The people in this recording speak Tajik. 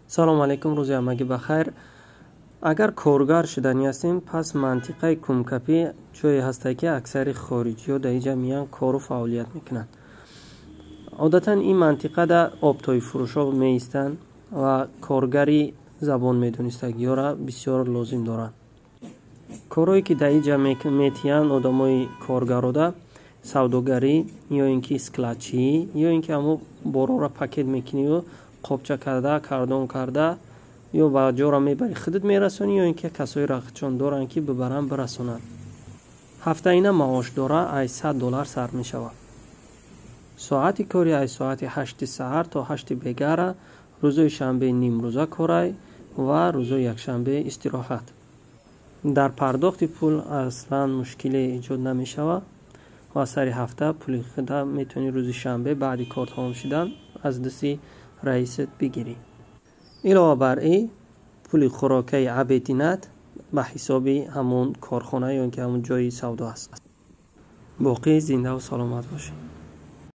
Салому алейкум, рӯзи ҳамагӣ ба хайр. Агар коргар шуданӣ ҳастем, пас мантиқаи Кумкапӣ ҷое ҳастае, ки аксари хориҷиҳо дар инҷа меянд, кору фаъолият мекунанд. Одатан ин мантиқада оптовый фурӯшҳо меистанд ва коргари забон медонистагиҳоро бисёр лозим доранд. Корҳое, ки дар инҷа метиҳанд одамои коргарода: савдогарӣ ё ин ки складчӣ, ё ин ки ҳамо борҳоро пакет мекунию қопча карда, кардон карда, ё ба ҷора мебарӣ, худат мерасонӣ, ё ин ки касои рақчон доранд, ки бибаранд, бирасонанд. Ҳафтаина маош дора, ай 100 доллар сар мешавад. Соати кори ай соати 8-и саҳар то 8-и бегара. Рӯзои шанбе нимрӯза корай ва рӯзои якшанбе истироҳат. Дар пардохти пул аслан мушкиле эҷод намешавад ва сари ҳафта пули худа метавонӣ рӯзи шанбе баъди кор тамом шудан аз дасти раисат бигирӣ. Илова бар ин, пули хӯрокаи обединат ба ҳисоби ҳамон корхона ё ин ки ҳамон ҷои савдо аст. Боқӣ зиндаву саломат бошед.